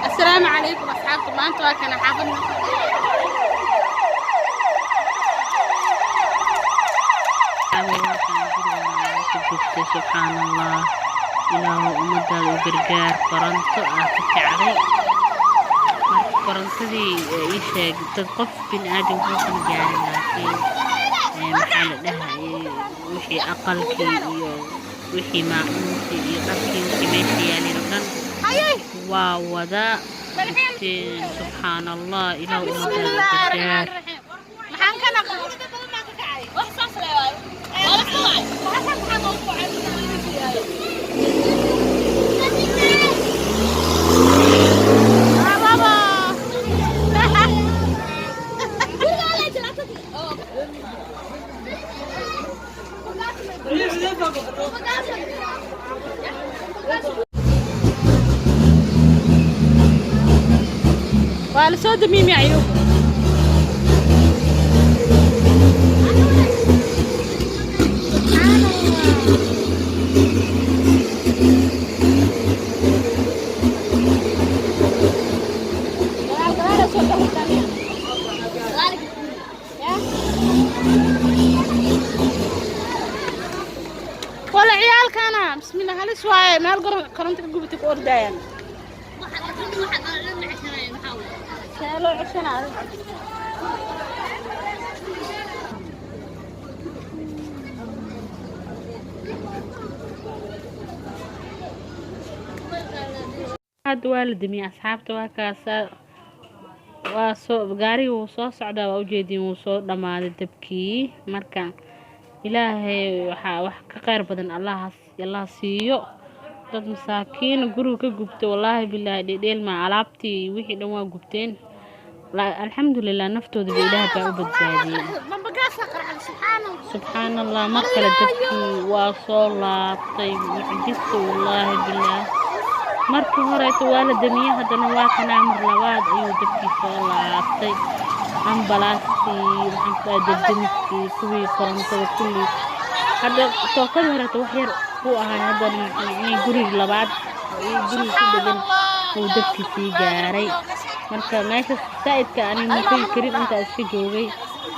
Asalaamu calaykum asxaabta, maanta waa kana xaafadna. Gubtay, subxaan Allah. Ilaahu ummadaada u gargaar. Koronto ah ka kacday. Marka korontadii ii sheeg, dad qof bini aadam uusan gaarin, laakiin maxaa la dhahayay, wixii aqalkii iyo wixii maacuuntii iyo dharkii, wixii meesha yaalin oo dhan waa wada gubteen. Subxaan Allah, Ilaahu ummadaada u gargaar. Maxaan ka naqay? Baba. Waa la soo damiimay Ayuub. Wala ciyaalkana, bismillah, halis waaye. Meel koronto ka gubatay ku ordayaan. See loo ceshanaa? Hadda waa la damiyey asxaabta, waa kaasa, waa soo gaarigii, wuu soo socdaa, waa ujeediin, wuu soo dhammaaday dabkii. Marka Ilaahay waxaa wax ka kheyr badan Allah siiyo. Dad masaakiin guriga ka gubtay, wallaahi bilaahi, dhedheel ma alaabtii wixii dhan waa gubteen. Alxamdulilah, naftooda ba Ilaah baa u badbaadiyey. Subxaan Allah, mar kale dabkii waa soo laabtay. Mucjiso, wallaahi bilaah. Markii horeeto waa la damiyey, haddana waa kanaa, mar labaad ayuu dabkii soo laabtay. Ambalaastii, maxaan ku dhahay, dabdamiskii, kuwii korontada, kulli. Hadda tookadii horeeto wax yar buu ahay, haddana micnihii guriga labaad iyo guriga ku dhegan uu dabkii sii gaaray. Marka meesha saa'idka aniga ma tegi karin intaa iska joogay,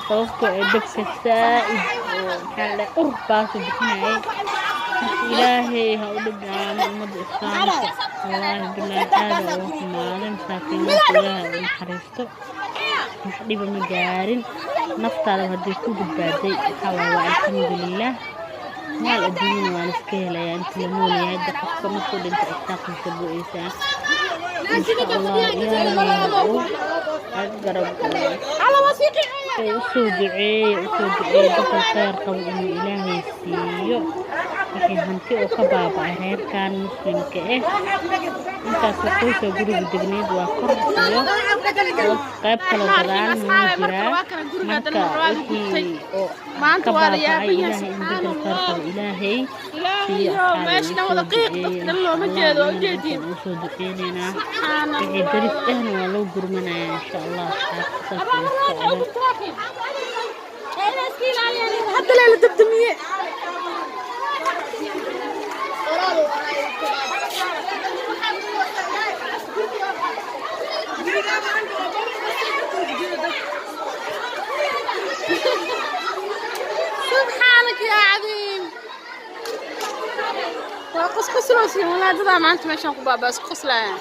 sababtoo ee dabka saa'id oo maxaa la dhahay ur baasuu bixinayay. Marka Ilaahay ha u dhibnaamo ummadda Islaamka. Wallaahi bilaahi, aada uga xumaaday. Masaakiinta Ilaahay u naxariisto. Wax dhiba ma gaarin, naftaada haddii ku badbaaday waxaa waaye waa alxamdulilah. Maal adduunyana waa la iska helayaa inta la nool yahay. Hadda qofka markuu dhinto irsaaqdiisa go'aysaa. Insha Allah, Ilaahay ha u garab galo. Usoo duceeya, usoo duceeya dadka kheyr qabo inuu Ilaahay siiyo wixii hanti oo ka baaba'ay reerkan Muslimka ah. Intaasoo qoysa guriga degneyd, waa kor iyo hoos, qayb kaloo gadaalna wuu jiraa. Marka wixii oo ka baaba'ay, Ilaahay in bedel kheyr qabo Ilaahay siiyo. Asxaabi, usoo duceeya insha Allah. Usoo duceyneynaa, wixii daris ahna waa loo gurmanayaa insha Allah. Asxaabta, saas ula socda. Hadda leela dabdamiye. Subxaanaka yaa cadiim, waa qosqosloosin walaa. Dadaa maanta meeshaan ku baabaa isku qoslaayaan.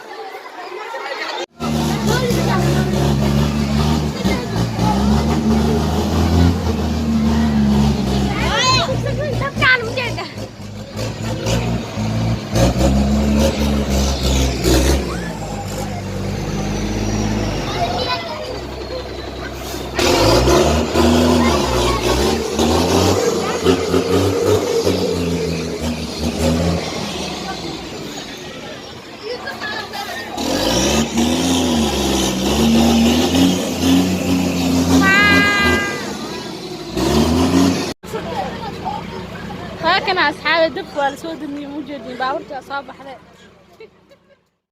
Waa kana asxaabe, dabka waa lasoo damiyey, ma ujeedin, baabuurta waa soo baxday.